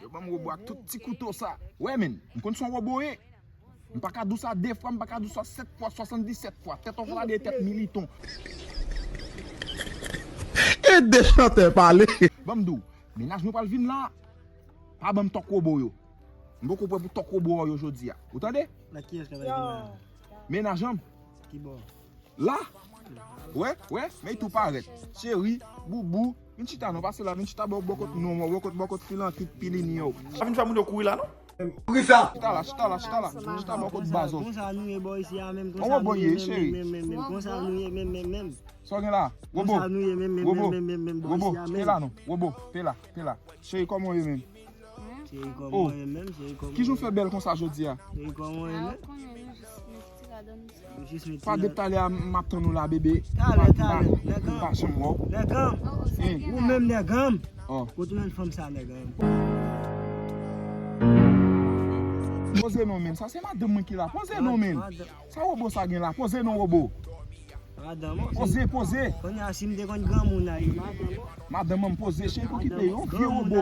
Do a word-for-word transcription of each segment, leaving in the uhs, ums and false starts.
Yo ban m Wobo ak tout ti kouto sa. Wè, men, m konn se yon Wobo ye. M pa ka di w sa de fwa, m pa ka di w sa sèt fwa, swasanndisèt fwa. Tèt yon fwa de tèt militon. E de chantè pale. Ban m di w, mennaj mwen pral vin la. Pa ban m tòk Wobo yo. M poko prè pou tòk Wobo yo jodi a. Ou tande? Nan kiyès k ap vin la? Mennaj an m. Ki bò? La? Wè, wè, men tou parèt. Cheri, boubou, vin chita non, pase la, vin chita bò, bò kot non, bò kot, bò kot Filantrit, Pilini yo. Sa vin fè moun yo kouri la, non? Kouri sa. Chita la, chita la, chita la. Chita bò kot baz ou. Konsa nou ye bò isi a menm, konsa nou ye menm, menm, menm, menm, konsa nou ye menm, menm, menm. Sa w gen la? Wobo. Konsa nou ye menm, menm, menm, menm, menm, bò isi a menm. Wobo, pe la non. Wobo, pe la, pe la. Cheri, kòman w ye menm? Cheri, kòman w ye menm? Cheri, kòman w ye menm? Kijan w fè bèl konsa jodi a? Cheri, kòman w ye menmen? Jis met ti ladann. Jis met ti ladann. Pa depi talè a m ap tann ou la, bebe. Talè, talè, nèg an. M pa janm wè w. Nèg an. Ou menm, nèg an. Kote w jwenn fanm sa, nèg an? Poze non, men. Sa se madanm mwen ki la. Poze non, men. Sa Wobo sa gen la? Poze non, Wobo. Madanm, poze, poze. Kounye a, si m te konn granmoun la, madanm. Madanm an poze, cheri, pou kite yon vye Wobo.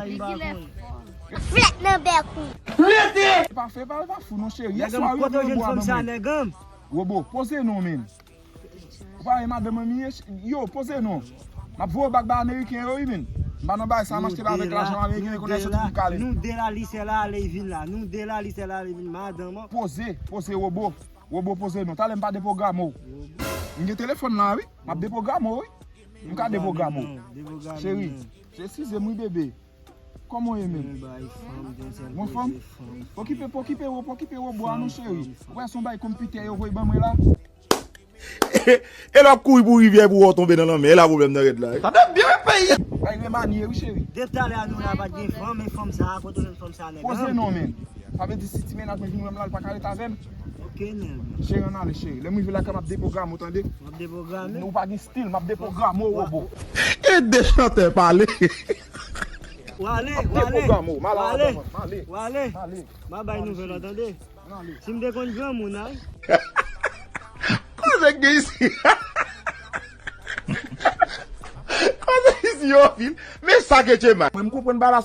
Flèt nan bèk ou. Rete! Pa fè, pa, pa fou non, cheri. Yè swa, yo vin Wobo a ban mwen. Nèg an. Wobo, poze non, men. Ou pa wè madanm an miye, yo, poze non. M ap voye w bak bay Ameriken yo, wi, men. M pa nan bagay sa, m achte bagay avèk lajan Ameriken, yo konnen se tout kale. Nou de la, li se la, ale vin la. Nou de la, li se la, ale vin, madanm an. Poze, poze, Wobo. Wobo poze non. Talè m pa depwograme w. M gen telefòn la, wi. M ap depwograme w, wi. M ka depwograme w. Cheri, eskize m wi, bebe. Kòman w ye menm? Mwen fanm? Pokipe, pokipe, wo, pokipe Wobo a non, cheri. Ou wè se yon bay konpitè yo voye ban mwen la? E lè w ap kouri pou rivyè pou wè w tonbe nan lanmè, e la pwoblèm nan rèd la. Sa te byen peyi. Bay remanye wi, cheri. Depi talè a nou la pa t gen fanm, men fanm sa a, kote w jwenn fanm sa, nèg an? Poze non, men. Sa vle di si ti mennaj mwen vin wè m la, l pa ka ret avè m? Ok, nèg. Cheri, ann ale, cheri. Lè m rive lakay, m ap depwograme w, tande? W ap depwograme? Ou pa gen stil, m ap depwograme w, Wobo. E de chantè pale. W ale, w ale. M ap depwograme w, m ale. W ale. M ap bay nouvèl, tande? Si m te konn granmoun, ay. Koze k gen isi. Koze isi yo vin. Men sa ke Tchema. Mwen m konprann bagay la.